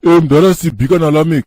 E mudhara Sibhi kana Lamek,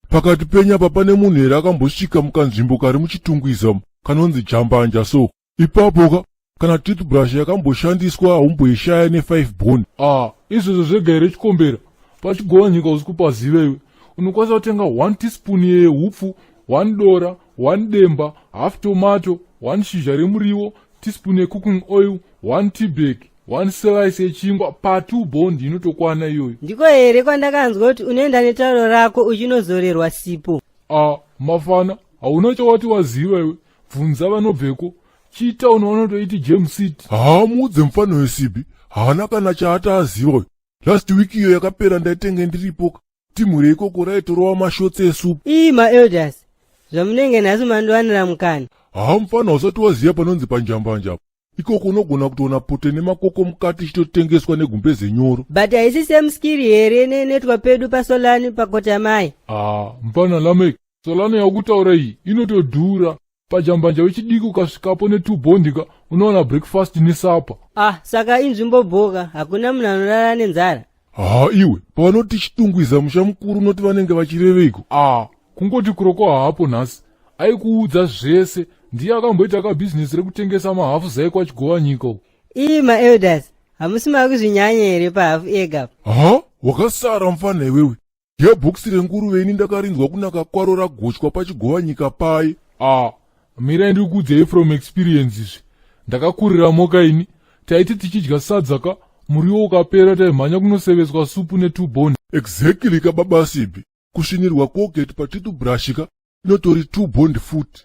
pakati penyu apa pane munhu here akambosvika mukanzvimbo kari muChitungwiza kanonzi Jambanja? So ipapo ka, kana toothbrush yakamboshandiswa haumboishaya ne5 bond. Ah, izvozvo zvega here, Chikombera? PaChigovanyika usi kupaziva iwe. Unokwanisa kutenga 1 teaspoon yehupfu, 1 dora, 1 demba, half tomato, 1 shizha remuriwo, teaspoon yecooking oil, 1 teabag, 1 slice yechingwa pa2 bond. Inotokwana iyoyo. Ndiko here kwandakanzwa kuti unoenda netauro rako uchinozorerwa sipo? Ah, mafana, hauna chawati waziva iwe. Bvunza vanobveko. Chitauni vanotoiti Jam City. Haa, muudze mufano weSibhi, haana kana chaati aziva uyu. Last week iyo yakapera ndaitenge ndiripo, timu reikoko raitorova mashots esupu. Ii, maelders, zvamunenge nhasi mandiwanira mukana. Haa, mufana, usati waziva panonzi paNjambanja apo. Ikoko unogona kutoona pote nemakoko mukati ichitotengeswa negumbeze nyoro. But haisi same skiri here nenoitwa pedu paSolani paKotamai? Ah, mufana Lamek, Solano yakutaura iyi inotodhura. PaJambanja wechidiki ukasvikapo ne2 bond ka, unowana breakfast nesupper. Ah, saka inzvimbo bhoka, hakuna munhu anorara nenzara. Haa iwe, pavanoti Chitungwiza musha mukuru, unoti vanenge vachireveiko? Ah, kungoti Kuroko haapo nhasi, aikuudza zvese. Ndiye akamboita kabhizinesi rekutengesa mahafu zai kwaChigovanyika uko. Ii, maelders, hamusi makuzvinyanya here pahafu ega? Ha, wakasara mufana iwewe. Yebhokisi renguruve ini ndakarinzwa kunaka kwaro ragochwa paChigovanyika pai. Ah, mirai ndikuudzei from experience izvi. Ndakakurira moka ini. Taiti tichidya sadza ka, muriwo ukapera taimhanya kunoseveswa supu ne2 bond. Exactly ka, baba Sibi. Kusvinirwa Colgate patoothbrush ka inotori 2 bond futi.